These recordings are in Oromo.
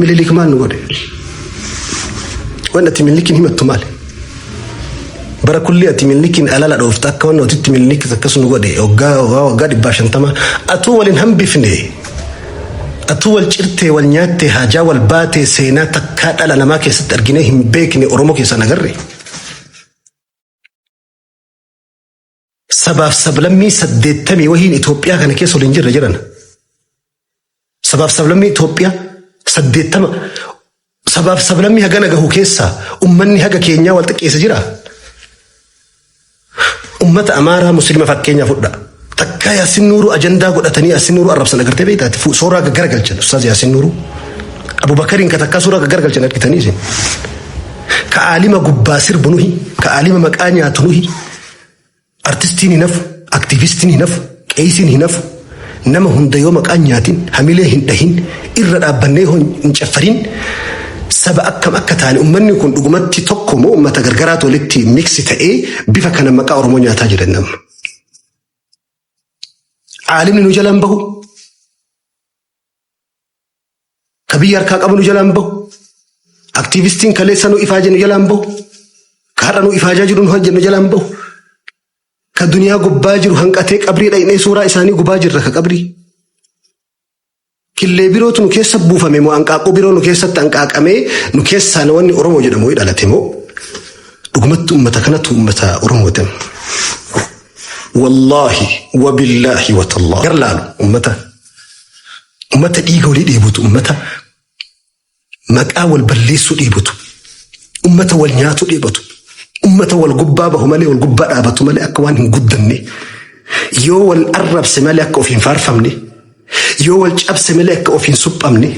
Minilik maal nu godhe? Wanni ati Minilikiin himattu maali? Bara kulli ati Minilikiin alala dhoofta akka wanni otitti Minilik akkas nu godhe waggaa waggaa 150 atuu wal hin hambifne. Atuu wal cirtee wal nyaattee haajaa wal baatee seenaa takkaa dhala namaa keessatti arginee hin beekne Oromoo keessaan agarre. Sabaaf sablammii 80 wahiin Itoophiyaa kana keessa waliin jirra jiran. Sabaaf sablammii Itoophiyaa 80 sabaaf sablammii hagana gahu keessaa ummanni haga keenyaa wal xiqqeessa jira. Ummata Amaaraa Muslima fakkeenya fudha. Takkaa Yaasin Nuuruu ajandaa godhatanii Yaasin Nuuruu arrabsan agartee beektaati. Suuraa gaggaragalchan Ustaaz Yaasin Nuuruu. Abubakariin ka takkaa suuraa gaggaragalchan argitanii isin. Ka aalima gubbaa sirbu nuhi, ka aalima maqaa nyaatu nuhi. Artistiin hin hafu, aktiivistiin hin hafu, qeeysiin hin hafu. Nama hunda yoo maqaa hin nyaatin, hamilee hin dhahin, irra dhaabbannee yoo hin caffarin saba akkam akka taane ummanni kun dhugumatti tokko moo ummata gargaraatu walitti miksi ta'ee bifa kana maqaa Oromoo nyaataa jiran nama. Aalimni nu jalaan bahu. Ka biyya harkaa qabu nu jalaan bahu. Aktiivistiin kaleessa nu ifaaje nu jalaan bahu. Ka har'a nu ifaajaa jiru nu hojjennu jalaan bahu. Ka duniyaa gubbaa jiru hanqatee qabrii dhaqnee suuraa isaanii gubaa jirra ka qabrii. Killee birootu nu keessa buufame moo anqaaquu biroo nu keessatti anqaaqamee nu keessaa wanni Oromoo jedhamu wayii dhalate moo dhugumatti uummata kanatu uummata Oromooti. Wallaahi wabillaahi watallaahi. Gar laalu uummata uummata dhiiga walii dheebotu uummata maqaa wal balleessuu dheebotu uummata wal nyaatu dheebotu uummata wal gubbaa bahu malee wal gubbaa dhaabatu malee akka waan hin guddanne yoo wal arrabse malee akka of hin faarfamne yoo wal cabse malee akka of hin suphamne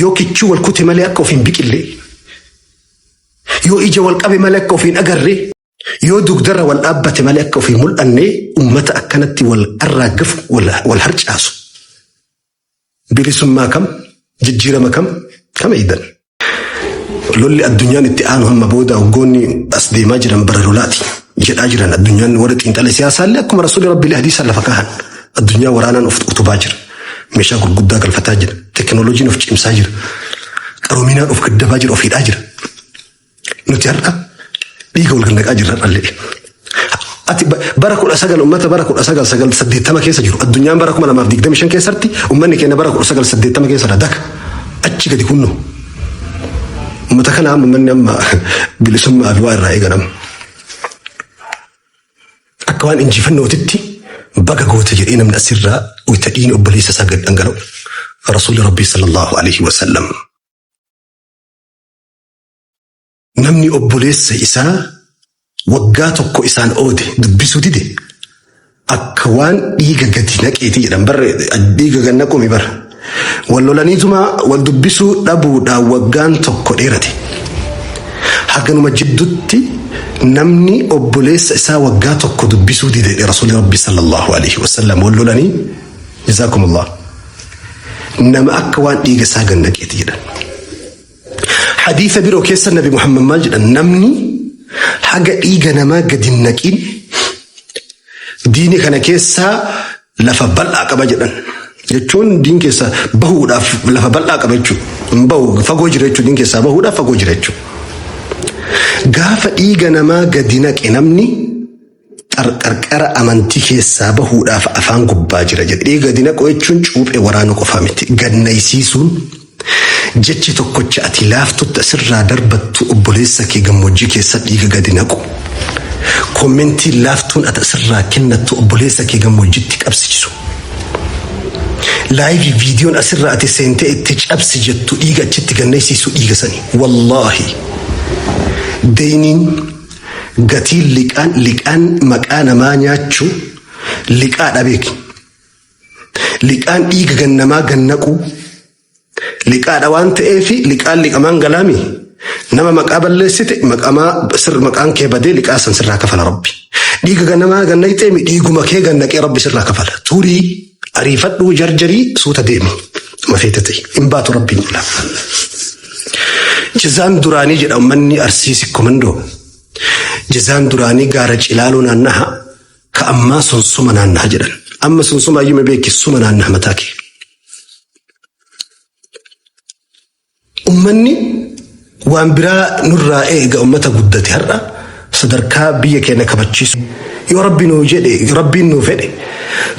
yoo kichuu wal kute malee akka of hin biqille yoo ija wal qabe malee akka of hin agarre yoo dugdarra wal dhaabbate malee akka of hin mul'anne uummata akkanatti wal arraaggafu wal harcaasu. Bilisummaa kam? Jijjiirama kam? Kam eeydan? Lolli addunyaan itti aanu hamma booda waggoonni as deemaa jiran bara lolaati jedhaa jiran addunyaan warri xiinxala siyaasaallee akkuma rasuulli rabbiilee hadiisaan lafa kaahan addunyaa waraanaan of utubaa jira. Meeshaa gurguddaa galfataa jira. Tekinooloojiin of cimsaa jira. Qaroominaan of gaddabaa jira of hidhaa jira. Nuti har'a dhiiga wal gannaqaa jirra har'allee. Ati bara 19 uummata bara 1980 keessa jiru addunyaan bara 2025 keessatti uummanni keenya bara 1980 keessa daka achi gadi kunnu. Uummata kana amma uummanni amma bilisummaa fi waa irraa eegan amma. Akka waan injifannootitti baga goote jedhee namni asirraa wayita dhiigni obboleessa isaa gad dhangala'u. Rasuulli Rabbii sallallahu alaihi wasallam. Namni obboleessa isaa waggaa tokko isaan oode dubbisuu dide akka waan dhiiga gadi naqeeti jedhan barre dhiiga gad naqumi bara. Wal lolaniituma wal dubbisuu dhabuudhaan waggaan tokko dheerate. Haganuma jiddutti namni obboleessa isaa waggaa tokko dubbisuu dide Rasuulli Rabbi sallallahu alaihi wasallam wal lolanii jazaakumullah. Nama akka waan dhiiga isaa gad naqeeti jedhan. Hadiisa biroo keessa Nabi Muhammad maal jedhan namni haga dhiiga namaa gadi hin naqin diini kana keessaa lafa bal'aa qaba jedhan. Jechuun diin keessaa bahuudhaaf lafa bal'aa qaba jechuudha. Hin bahu fagoo jira jechuudha diin keessaa bahuudhaaf fagoo jira jechuudha. Gaafa dhiiga namaa gadi naqe namni qarqara amantii keessaa bahuudhaaf afaan gubbaa jira jedhe. Dhiiga gadi naqu jechuun cuuphee waraanuu qofaa miti. Gannaysiisuun jechi tokkocha ati laaftutti asirraa darbattu obboleessa kee gammoojjii keessa dhiiga gadi naqu. Kommentiin laaftuun ati asirraa kennattu obboleessa kee gammoojjitti qabsiisu. Laayivii viidiyoon asirraa ati seentee itti cabsi jettu dhiiga achitti gannaysiisu dhiiga sani. Wallaahi. Deyniin Gatiin liqaan liqaan maqaa namaa nyaachuu liqaadha beeki. Liqaan dhiiga gannamaa gannaquu liqaadha waan ta'eef liqaan liqamaan galaami. Nama maqaa balleessite maqamaa sir maqaan kee badee liqaa san sirraa kafala rabbi. Dhiiga gannamaa gannaqxee mi dhiiguma kee gannaqee rabbi sirraa kafala. Turii ariifadhuu jarjarii suuta deemi. Mafeete ta'e hin baatu rabbiin jala. Jazaan duraanii jedha ummanni Arsii Sikkomandoo. Jazaan duraanii gaara Cilaaloo naannaha ka ammaa sonsoma naannaha jedhan. Amma sonsoma ayyuma beeki suma naannaha mataa kee. Ummanni waan biraa nurraa eega. Ummata guddate har'a sadarkaa biyya keenya kabachiisu. Yoo Rabbi nuu jedhe, Rabbiin nuu fedhe,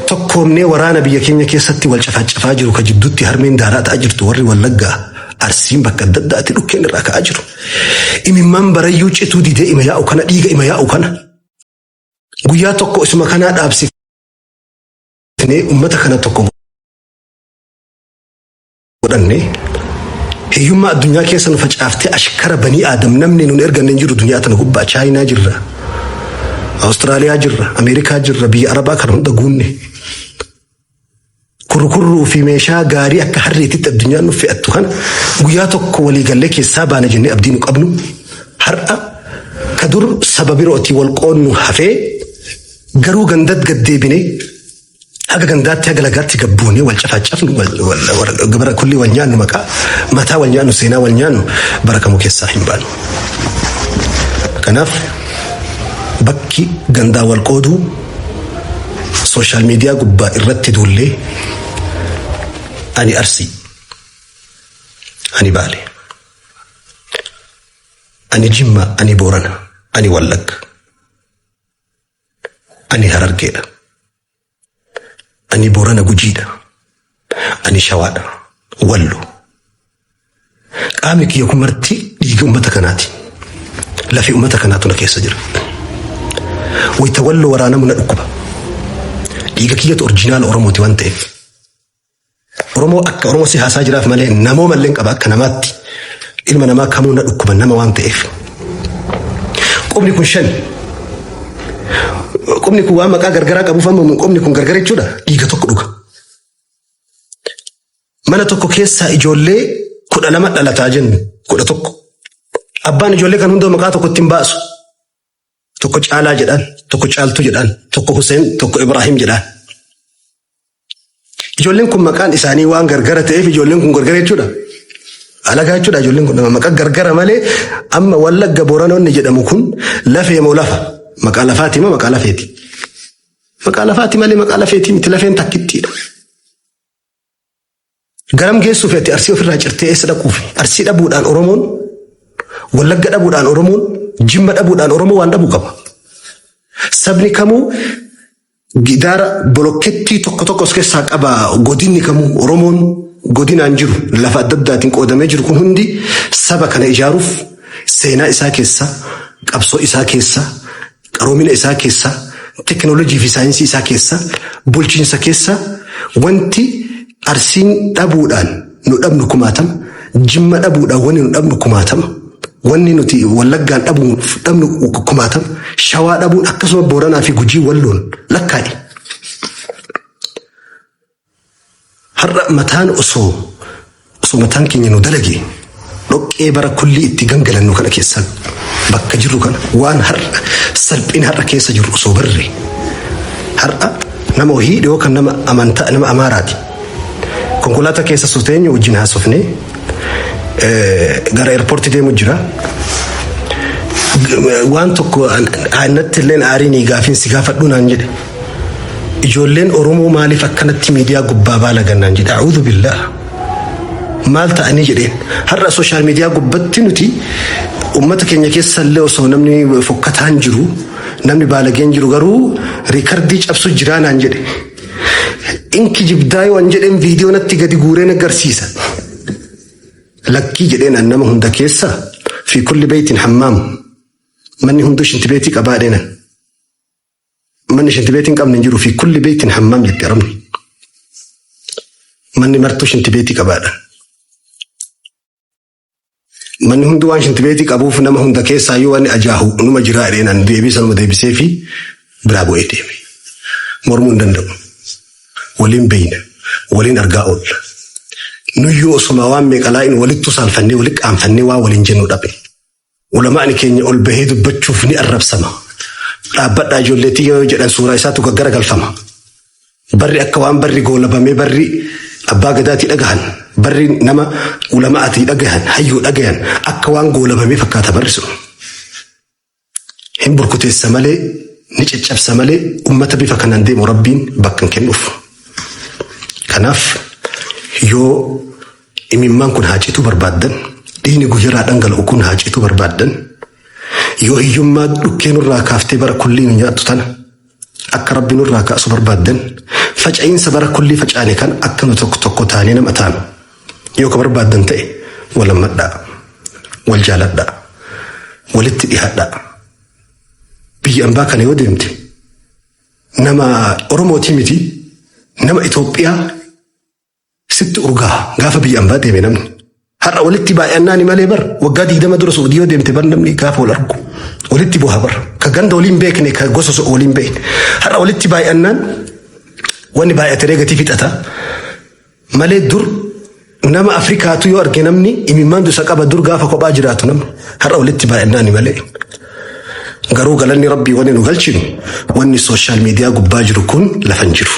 tokkoomnee waraana biyya keenya keessatti wal cafaacafaa jiru ka jidduutti harmeen daaraa ta'aa jirtu, warri Wallaggaa, Arsiin bakka adda addaatti dhukkeen irraa ka'aa jiru. Imimmaan barayyuu cituu didee ima yaa'u kana, dhiiga ima yaa'u kana. Guyyaa tokko isuma kanaa dhaabsifnee ummata kana tokko godhanne, hiyyummaa addunyaa keessa nu facaaftee ashkara banii aadam namni nun erganne hin jiru duniyaa tana gubbaa. Chaayinaa jirra, Awustiraaliyaa jirra, Ameerikaa jirra, biyya Arabaa kana hunda guunne. Kurkurruu fi meeshaa gaarii akka harreetitti addunyaan nu fe'attu kana guyyaa tokko waliigallee keessaa baana jennee abdii nu qabnu, har'a ka dur saba birootii wal qoonnu hafee garuu gandat gaddeebinee haga gandaatti haga lagaatti gabbuunee wal cafaacafnu, bara kulli wal nyaannu, maqaa mataa wal nyaannu, seenaa wal nyaannu, bara kamuu keessaa hin baanu. Kanaaf bakki gandaa wal qooduu social media gubbaa irratti duullee, ani Arsii, ani Baale, ani Jimma, ani Boorana, ani Wallagga, ani Harargeedha, ani Boorana Gujiidha, ani Shawaadha, Wallo. Qaamni kiyya kun marti dhiiga uummata kanaati. Lafee uummata kanaatu na keessa jira. Wayita Walloo waraanamu na dhukkuba. Dhiiga kiyyatu original Oromooti waan ta'eef. Oromoo akka Oromoo si haasaa jiraaf malee namoo mallee qaba akka namaatti. Ilma namaa kamuu na dhukkuba nama waan ta'eef. Qubni kun shan. Qubni kun waan maqaa gargaraa qabuuf amma qubni kun gargar jechuudha. Dhiiga tokko dhuga. Mana tokko keessaa ijoollee 12 dhalataa jennu, 11. Abbaan ijoollee kan hunda maqaa tokko ittiin baasu. Tokko Caalaa jedhaan, tokko Caaltuu jedhaan, tokko Huseen, tokko Ibrahim jedhaan. Ijoolleen kun maqaan isaanii waan gargara ta'eef ijoolleen kun gargara jechuudha. Alagaa jechuudha ijoolleen kun nama maqaa gargara malee. Amma Wallagga Booranoonni jedhamu kun lafee moo lafa? Maqaa lafaati moo maqaa lafeeti? Maqaa lafaati malee maqaa lafeeti miti, lafeen takkittiidha. Garam geessuuf ati Arsii ofirraa cirtee eessa dhaquuf? Arsii dhabuudhaan Oromoon, Wallagga dhabuudhaan Oromoon, Jimma dhabuudhaan Oromoo waan dhabuu qaba. Sabni kamuu gidaara bolokkeettii tokko tokko of keessaa qaba. Godinni kamuu, Oromoon godinaan jiru lafa adda addaatiin qoodamee jiru kun hundi saba kana ijaaruuf seenaa isaa keessa, qabsoo isaa keessa, qaroomina isaa keessa, teekinooloojii fi saayinsii isaa keessa, bulchiinsa keessa wanti Arsiin dhabuudhaan nu dhabnu kumaatama. Jimma dhabuudhaan wanni nu dhabnu kumaatama. Wanni nuti Wallaggaan dhabnu kumaatama. Shawaa dhabuun akkasuma, Booranaa fi Gujii, Walloon lakkaa'e. Har'a mataan osoo mataan keenya nu dalage, dhoqqee bara kullii itti gangalannu kana keessaan bakka jirru kana, waan har'a salphina har'a keessa jiru osoo barre, har'a nama wahii dhiyoo kan nama amantaa nama Amaaraati. Konkolaataa keessa osoo teenyu wajjin haasofne, gara airportii deemu jira. Waan tokko natti illee aariin gaafiin si gaafadhu naan jedhe. Ijoolleen Oromoo maaliif akkanatti miidiyaa gubbaa baala gannaan jedhe. A'uudhu billaah. Maal ta'anii jedheen. Har'a social media gubbatti nuti uummata keenya keessa illee osoo namni fokkataan jiru, namni baalageen jiru, garuu recordii cabsu jiraa naan jedhe. Inki jibdaa yoo an jedheen viidiyoo natti gadi guureen agarsiisa. Lakkii jedheen, an nama hunda keessa في كل بيت حمام, manni hunduu shintibeetii qabaa dheenan. Manni shintibeetii hin qabne hin jiru. في كل بيت حمام jette Arabni. Manni martuu shintibeetii qabaadha. Manni hundi waan shintibeetii qabuuf nama hunda keessaayyuu wanni ajaahu numa jiraa dheenan. Deebii sanuma deebisee fi biraa bu'ee deeme. Mormuu hin danda'u. Waliin beeyna. Waliin argaa oolla. Nuyyuu osuma waan meeqalaa'in walittu saalfannee walitti qaanfannee waa waliin jennu dhabne. Ulamaani keenya ol bahee dubbachuuf ni arrabsama. Dhaabbadhaa ijoolleetii yoo jedhan suuraa isaatu gaggara galfama. Barri akka waan barri goolabamee, barri abbaa gadaatii dhagahan, barri nama ulama'aatii dhagahan, hayyuu dhagahan akka waan goolabamee fakkaata barri sun. Hin burkuteessa malee, ni caccabsa malee, ummata bifa kanaan deemu Rabbiin bakka hin kennuuf. Kanaaf yoo imimmaan kun haa cituu barbaaddan, Dhiigni guyyarraa dhangala'u kun haa citu barbaaddan, yoo hiyyummaa dhukkee nurraa kaaftee bara kullii nu nyaattu tana akka Rabbi nurraa kaasu barbaaddan, faca'iinsa bara kullii facaane kan akka nu tokko tokko taanee nama taanu yoo ka barbaaddan ta'e, wal hammadhaa, wal jaaladhaa, walitti dhihaadhaa. Biyya ambaa kana yoo deemte, nama Oromootii miti, nama Itoophiyaa sitti urgaa gaafa biyya ambaa deeme namni. Har'a walitti baay'annaani malee bar waggaa 20 dura Suudii yoo deemte bar namni gaafa wal argu walitti bu'aa bar, ka ganda waliin beekne, ka gosa waliin beekne. Har'a walitti baay'annaan wanni baay'atee gatii fixata malee, dur nama Afrikaatu yoo arge namni imimmaan dusa qaba dur gaafa kophaa jiraatu namni. Har'a walitti baay'annaani malee. Garuu galanni Rabbii, wanni nu galchinu, wanni social media gubbaa jiru kun lafa hin jiru.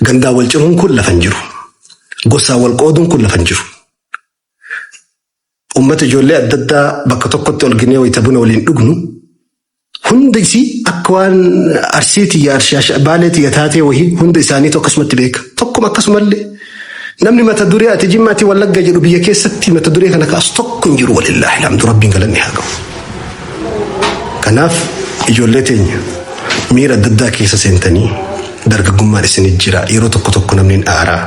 Gandaa wal ciruun kun lafa hin jiru. Gosaa wal qooduun kun lafa hin jiru. Uummata ijoollee adda addaa bakka tokkotti ol ginee wayita buna waliin dhugnu, hunda isii akka waan Arsii tiyya, Baalee tiyya taatee wahii hunda isaaniitu akkasumatti beeka. Tokkuma akkasumallee namni mata duree ati Jimmaatti, Wallagga jedhu biyya keessatti mata duree kana kaasu tokko hin jiru. Walillaahi alhamdu, Rabbiin galanni haa ga'u. Kanaaf ijoollee teenya miira adda addaa keessa seentanii, dargaggummaan isinit jira, yeroo tokko tokko namni hin aaraa.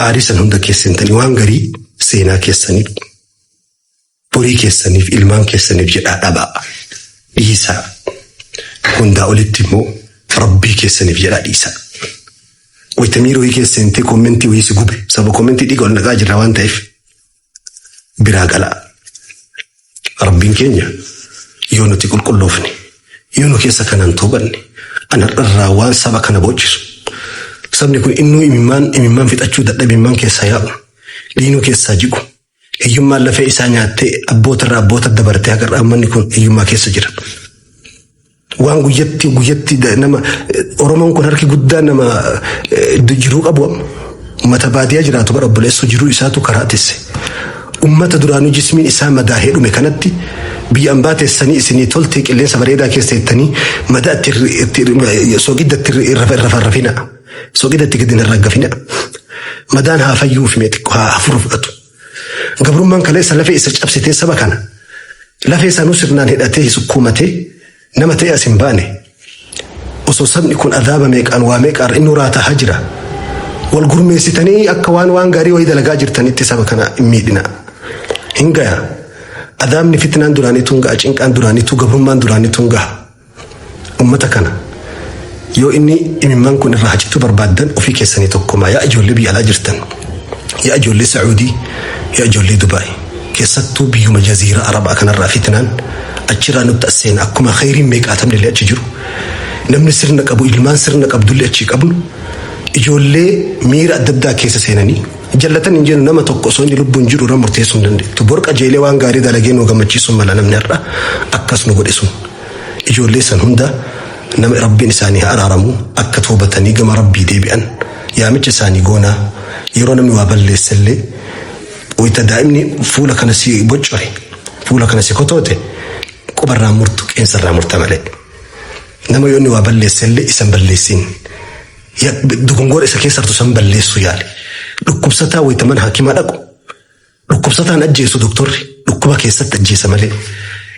Aarii san hunda keessa seentanii waan garii seenaa keessaniif, borii keessaniif, ilmaan keessaniif jedhaa dhabaa. Dhiisaa. Hundaa olitti immoo Rabbii keessaniif jedhaa dhiisaa. Wayita miira wayii keessa seentee comment wayii si gube, sababa comment dhiiga ol naqaa jirra waan ta'eef, biraa galaa. Rabbiin keenya yoo nuti qulqulloofne, yoo nu keessa kanaan toobanne, an har'arraa waan saba kana boochisu. Sabni kun innuu imimmaan imimmaan fixachuu dadhabe, imimmaan keessaa yaa'u, dhiinuu keessaa jigu. Hiyyummaan lafee isaa nyaattee abboota irraa abboota dabartee haga manni kun hiyyummaa keessa jira. Waan guyyatti guyyatti nama Oromoon kun harki guddaan nama jiruu qabu, uummata baadiyyaa jiraatu bara obboleessoo jiruu isaatu karaa tisse. Uummata duraanuu jismiin isaa madaahee dhume kanatti biyya ambaa teessanii isinii toltee qilleensa bareedaa keessa jettanii madaa itti soogidda itti irra farrafina. Soogidda itti gadi hin raggafina. Madaan haa fayyuuf mee xiqqoo haa hafuura fudhatu. Gabrummaan kaleessa lafee isa cabsitee saba kana lafee isaanuu sirnaan hidhatee sukkuumatee nama ta'e as hin baane. Osoo sabni kun adaaba meeqaan waa meeqaan inni raataa jira. Wal gurmeessitanii akka waan gaarii wayii dalagaa jirtanitti saba kana hin miidhina. Hin gaya. Adaabni fitnaan duraaniitu hin ga'a, cinqaan duraaniitu, gabrummaan duraaniitu hin ga'a. Uummata kana yoo inni imimmaan kun irraa hacituu barbaaddan, ofii keessanii tokkomaa. Yaa ijoollee biyya alaa jirtan, yaa ijoollee Sacuudii, yaa ijoollee Dubaay, keessattuu biyyuma Jaziira Arabaa kanarraa fitnaan achirraa nutti as seena. Akkuma khayriin meeqaatamni illee achi jiru, namni sirna qabu, ilmaan sirna qabdullee achi qabnu, ijoollee miira adda addaa keessa seenanii jallatan hin jennu. Nama tokko osoo inni lubbuun jiru irra murteessuu hin dandeettu. Bor qajeelee waan gaarii dalagee nu gammachiisuu mala. Namni har'a akkas nu godhe sun, ijoollee san hunda nama Rabbiin isaanii haa araaramu, akka toobatanii gama Rabbii deebi'an yaamicha isaanii goonaa. Yeroo namni waa balleessellee, wayita daa'imni fuula kana si boccore, fuula kana si kotoote, qubarraa murtu, qeensarraa murta malee. Nama yoo inni waa balleessellee isan balleessin, dogongora isa keessartu san balleessu yaali. Dhukkubsataa wayita mana hakimaa dhaqu, dhukkubsataan ajjeesu doktorri, dhukkuba keessatti ajjeesa malee.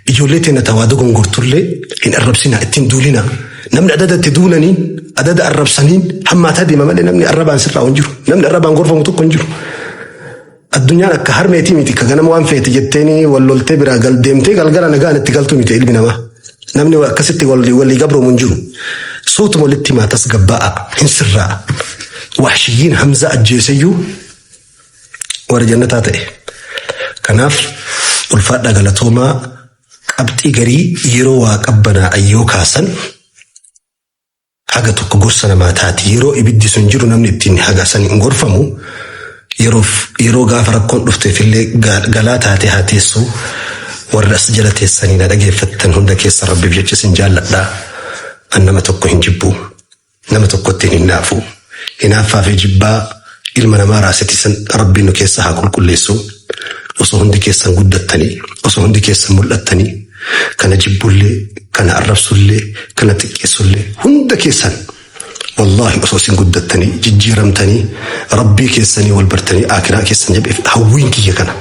Ijoollee teenya tawaa dogongortullee hin arrabsina, ittiin duulina. Namni adada itti duulaniin, adada arrabsaniin hammaataa deema malee namni arrabaan sirraa hin jiru. Namni arrabaan gorfamu tokko hin jiru. Addunyaan akka harmeetii miti, ka ganama waan feete jetteeni wal loltee biraa gal deemtee galgala nagaan itti galtu miti ilmi namaa. Namni akkasitti walii gabroomu hin jiru. Suutuma walitti himaa, tasgabbaa'a, hin sirraa. Wahshiyyiin Hamza ajjeeseyyuu warra jannataa ta'e. Kanaaf ulfaadhaa, galatoomaa. Qabxii garii yeroo waa qabbanaa'an yoo kaasan haga tokko gorsa namaa taati. Yeroo ibiddi sun jiru namni ittiin haga san hin gorfamu. Yeroo gaafa rakkoon dhufteef illee galaa taate haa teessu. Warra as jala teessanii na dhageeffattan hunda keessa Rabbiif jecha isin jaalladhaa. An nama tokko hin jibbu. Nama tokkotti hin hinaafu. Hinaaffaa fi jibbaa ilma namaa raasitisan Rabbiin nu keessa haa qulqulleessu. Osoo hundi keessan guddattanii, osoo hundi keessan mul'attanii, kana jibbullee, kana arrabsullee, kana xiqqeessullee, hunda keessan wallaahi osoo isin guddattanii, jijjiiramtanii, Rabbii keessanii wal bartanii, akiraa keessan jabeef hawwiin kiyya kana.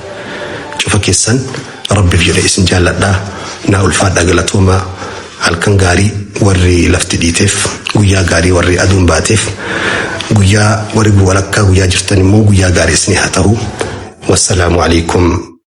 Cufa keessan Rabbiif jedhee isin jaalladha. Naa ulfaadha, galatoomaa. Halkan gaarii warri lafti dhiiteef, guyyaa gaarii warri aduun baateef, guyyaa warri walakkaa guyyaa jirtan immoo guyyaa gaarii isinii haa ta'u. Wassalaamu alaikum.